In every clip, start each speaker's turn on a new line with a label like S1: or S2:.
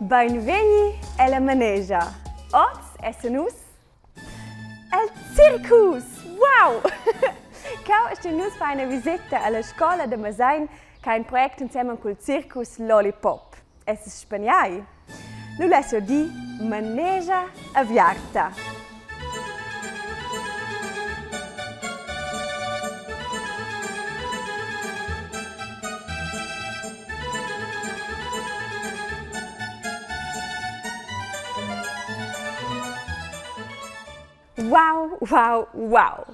S1: Beinvegni ella manegia. Oz essen nus el circus! Wow! Cheu estin nus far ina viseta alla scola da Masein che ha in project ensemen cul circus Lollipop. Esses spaniai? Lu less jeu dir manegia aviarta. Wow, wow, wow!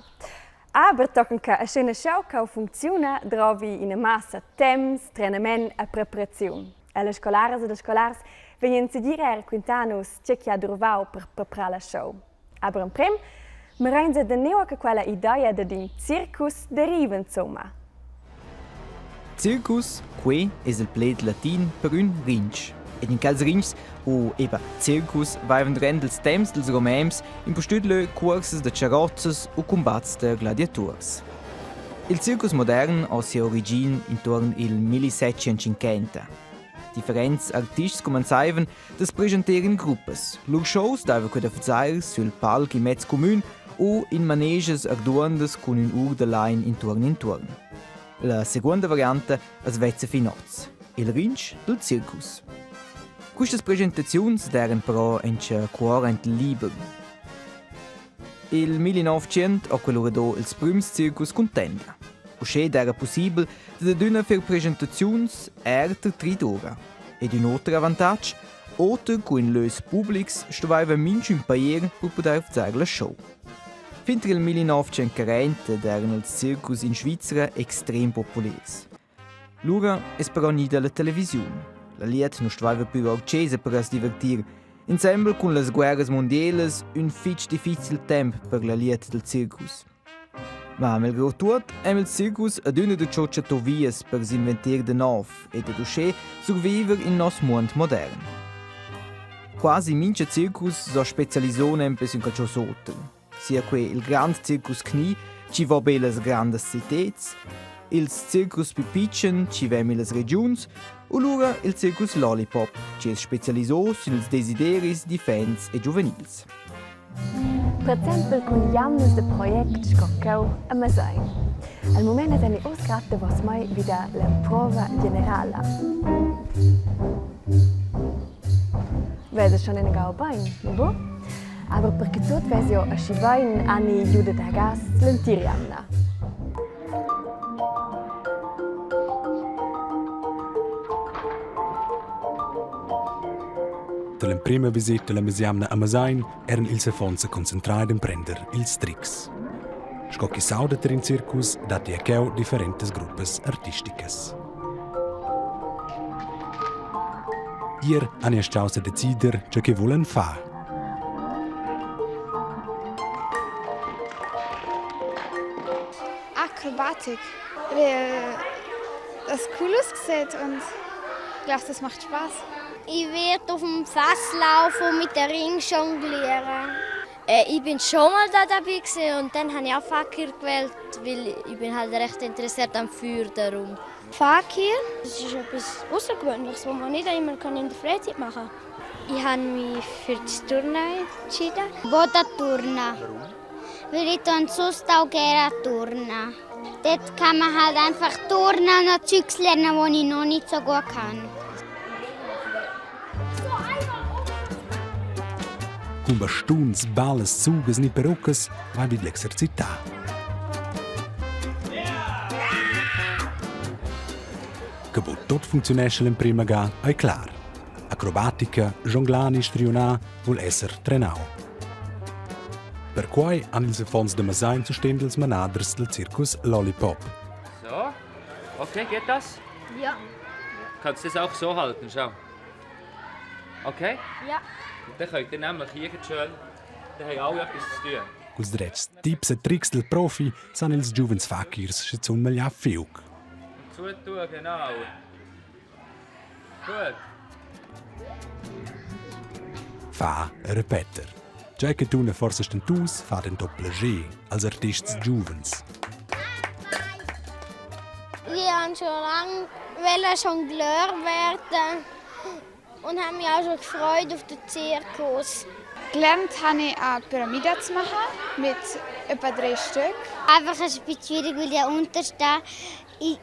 S1: Aber tochen che aschi schau ch'eu funcziuna, drovi ina massa temps, trenament e preparaziun. E las scolaras ed ils scolars vegnan segir era quintar nus tge che ha druvau per preparar la show. Aber emprem mirein da nua che quella idea dad in circus deriva insomma.
S2: Circus, quei es il pled latin per ün rinch. Ed in quels rinchs o eben circus vaivan dürant ils temps dels Romans impustüt lö cuorsas da charrozzas u cumbats da gladiaturs. Il circus modern ha sia origin intuorn il 1750. Differents artists cumanzaivan da's preschanter in gruppas. Lur shows daiva que da vezair sül palc immez cumün u in manegias arduondas cun ün ur da lain intuorn intuorn. La seguonda varianta as vezza fin hoz, il rinch dal circus. Quistas presentaziuns d'eiran però auncha cuor aint liber. Il 1900 ho quel do ils prüms circus cun tenda. Uschè d'eira pussibel dad adüna fer presentaziuns eir ter trid ura. Ed ün oter avantatg, oter cu in lös publics stuvaiva minchün pajer per pudair far la show. Fin tra il 1940 d'eiran ils circus in Svizra extrem populers. Lura es però gnida la televisiun. La Liet nu stuaiva pü our chesa per as divertir. Insembel cun las guerras mundielas ün fich difficil temp per la Liet del circus. Ma melgrò tuot hem il circus adüna da ciò chatto vias per s'inventer da nov e dad uschè surviver in nos muond modern. Quasi mincha circus s'ho specialiso nempe sün qualchosa oter. Sia quei il grand circus Knie chi vo be las grandas citeds, ils circus più pitschen chi vem illas regiuns u lura il circus Lollipop chi es specialiso sün ils desideris d'iffaints e giuvenils.
S1: Per exempel cun jamnas da project sco cheu a Masai. Al mument es emi uss grad davos mei vi da la prova generala. Vesa schon inagau bein, bu? Aber per che tut vesi jeu aschi bein ani giu da dar gas l'entira jamna.
S3: Dall'emprema viseta la mesjamna a Masein eran ils affons seconcentrai d'emprender ils trics. Sco che s'auda ter in circus datti a cheu differentas gruppas artisticas. Ier han ei stau se decider tge che vulan far.
S4: Akrobatik, weil das cool aussieht und ich glaube, das macht Spaß.
S5: Ich werde auf dem Fass laufen und mit dem Ring jonglieren.
S6: Ich bin schon mal da dabei gewesen und dann habe ich auch Fakir gewählt, weil ich bin halt recht interessiert am Feuer darum.
S4: Fakir, das ist etwas Außergewöhnliches, was man nicht immer in der Freizeit machen kann.
S5: Ich habe mich für das Turnen entschieden. Boda-Turnen.
S3: Warum?
S5: Weil ich dann sonst auch gerne turnen. Dort kann man halt einfach turnen und noch Zeugs lernen, die ich noch nicht so gut kann.
S3: Cun bastuns, ballas, sugas ni peruccas vai vid l'exercitar. Che bu tot funcziunescha l'emprima ga, ei clar. Acrobatica, jonglar ni striunar vul esser trenau. Perquai han ils affons da Masein sustegn dils manaders dil circus Lollipop.
S7: So, okay, geht das?
S5: Ja.
S7: Kannst du das auch so halten, schau. Okay?
S5: Ja.
S7: Und dann könnt ihr nämlich hier schön, dann haben alle etwas zu tun.
S3: Culs dretgs tips e trics dil profi san ils giuvens fakirs schizun magliar fiug.
S7: Zutun, genau. Gut.
S3: Fa e repeter. Tgei che tuna forsa stentus fa denton plascher als artists giuvens.
S5: Wir haben schon lange Jongleur werden. Und habe mich auch schon gefreut auf den Zirkus.
S4: Gelernt habe ich eine Pyramide zu machen mit etwa drei Stück.
S5: Einfach ist es ein bisschen schwierig, weil der unterste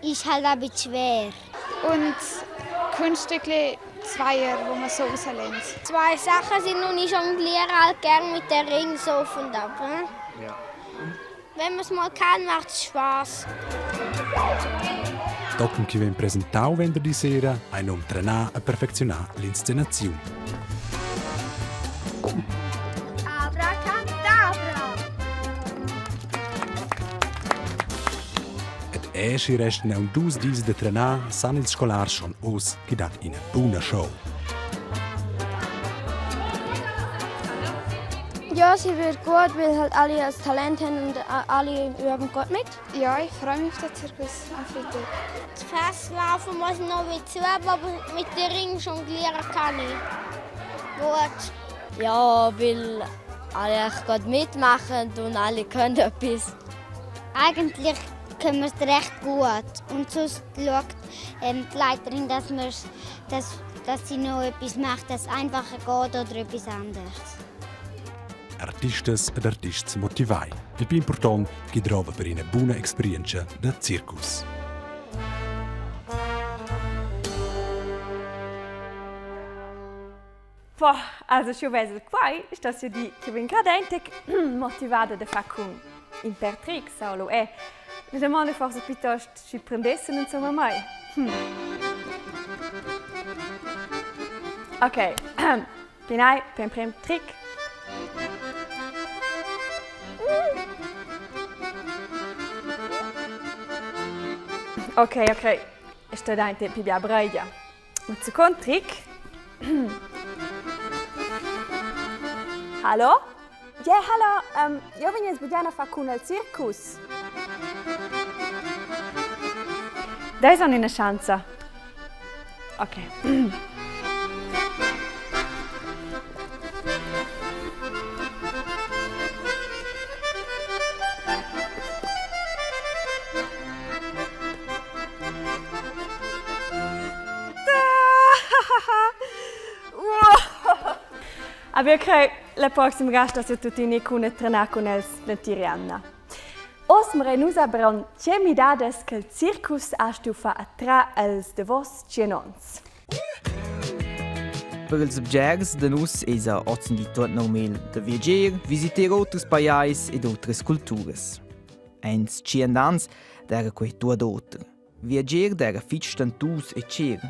S5: ist halt ein bisschen schwer.
S4: Und Kunststückchen Zweier, wo man so rauslehnt.
S5: Zwei Sachen sind noch nicht jonglieren halt gern mit dem Ring so auf und ab. Hm?
S2: Ja.
S5: Wenn man es mal kann, macht es Spaß.
S3: Tochen chi vegn presentau venderdi sera ein um trenar e perfecziunar l'inscenaziun.
S5: Abracadabra!
S3: Ed è schi restan aunc dus dis da trenar, san ils scolars schon oz che dat ina buna show.
S6: Ja, sie wird gut, weil halt alle das Talent haben und alle üben gut mit.
S4: Ja, ich freue mich auf den Zirkus am Freitag.
S5: Das Fasslaufen muss ich noch mit zu, aber mit dem Ring jonglieren kann ich. Gut.
S6: Ja, weil alle echt gut mitmachen und alle können etwas.
S5: Eigentlich können wir es recht gut. Und sonst schaut die Leiterin, dass, dass, dass sie noch etwas macht, dass es einfacher geht oder etwas anderes.
S3: Artistas ed artists motivai. Il più important chi drova per ina buna experienza da circus.
S1: Boah, also scu vesel quai, sta siu di che vegn grad aintec motivada da far cun in per trics, o è. La domanda forse piuttosto schi prendessen insomma mai. Ok, Pinai, per prim trick. Ok, ok, sto dainte pi bia breigia. Il second trick. Hallo? Ja, hallo, um, io vegn bugian a far cun al circus. Dai son ina schanza. Ok. Aber okay, la proxima gasta se tuttina cun trenar cun els l'entira jamna. Oz mrein nus aber aunc tgei midadas che il circus ha stuiu far atrar els davos tschien onns.
S2: Per ils bgers da nus esa ozendi tuot normal da viager, visiter oters pajais ed otras culturas. Eins tschient ans d'eira quei tuot oter. Viager d'eira fich stantus e cher.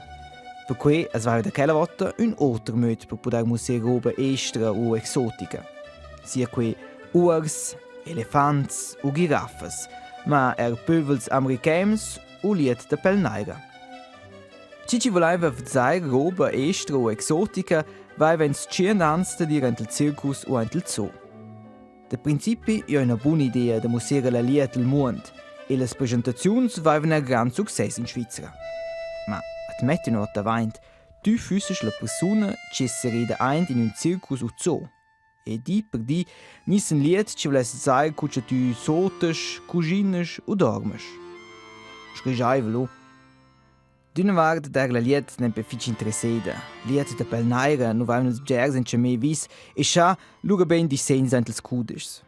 S2: Perquei as vaiva da quella vota ün oter möd per pudair musser roba estra u exotica. Sia quei uors, elefants u giraffas, ma eir pövels americans u liet da pel naira. Chi chi volaiva vzair roba estra u exotica vaiva ins tschient ans dad ir aint il circus u aint il zoo. Da principi è üna buna idea da mussar la lia al muond e las presentaziuns vaivan eir grand success in Svizra. Ma admetti nuot davaint, tü füssest la persuna chi es serreda aint in ün circus u zoo. E di per di gnissen liet chi vuless sair cu cha tü sotasch, cuginesch u dormesch. Sgrischaivel, o? D'üna vart d'eira la glieud nempe fich interesseda. Glieud da pel naira nu vaivan ils bgers in chamé vis e scha lura bain dissegns aint ils cudeschs.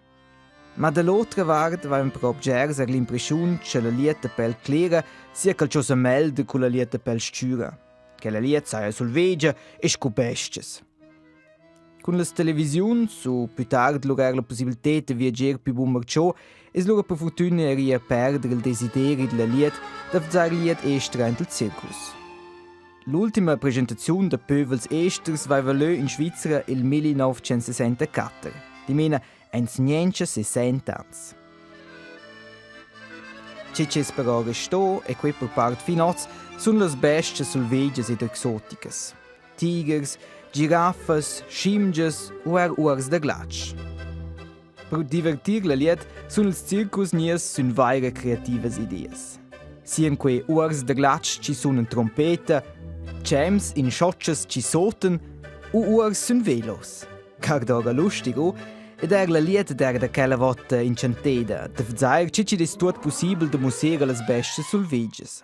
S2: Ma da l'otra vart vaivan però bgers eir l'impreschiun cha la glieud da pel clera sia qualchosa melder cu la glieud da pel s-chüra, che la glieud saja sulvegia e scu bes-chas. Cun las televisiuns u plü tard lura eir la pussibilted da viager pü bunmarchò es lura per furtüna eir i a perder il desideri da la glieud da vzair glieud estra aint il circus. L'ultima presentaziun da pövels esters vaiva lö in Svizra il 1964, dimena aint niencha 60 ans. Che chi's però restò e quei per part fin hoz sun las bes-chas sulvedgias ed exoticas. Tigers, giraffas, schimgias u er uors da glatsch. Per divertir la liet sun ils circus gnies sün vaira creativas ideas. Sien quei uors da glatsch chi sun in trompeta, tschems in schotschas chi soten u uors sün velos. Cardora lustig, o? Ed er la liet d'er da quella vota inchanteda, da vezair che chi'd es tuot pussibel da musser a las bestias sulvedgias.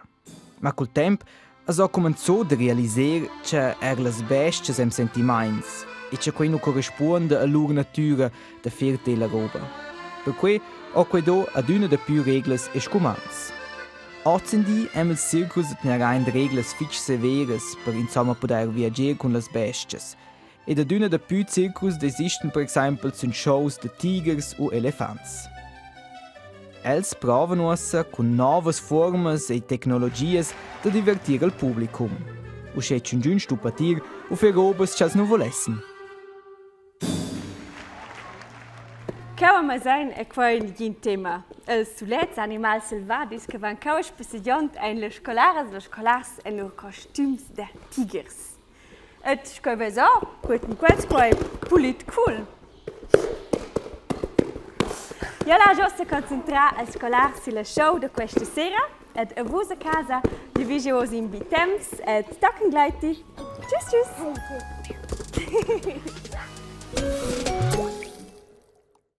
S2: Ma cul temp As ho cumanzò da realiser cha eir las bes-chas han sentimaints e cha quai nu correspuonda a lur natüra da fer tela roba. Perquai ho quai do adüna dapü reglas e scumands. Hozindi han ils circus da tgnair aint reglas fich severas per insomma pudair viager cun las bes-chas ed adüna dapü circus desistan per exaimpel sün shows da tigers u elefants. Els provan uossa cun novas fuormas e tecnologias da divertir al publicum. Uschè ch'üngün stu patir u fer robas ch'els nu volessen.
S1: Cheu a Masein è quei negin tema. Els sulets animals selvadis che van cheu a spassegiond ein las scolaras e las scolars en lur costums da tighers. Ed sco vesa, quei cun quels quei pulit cool. Jeu lasch ussa concentrar els scolars silla show da questa sera ed a vus a casa vi jeu oz in bi temps ed tochen gleiti. Tschüss tschüss.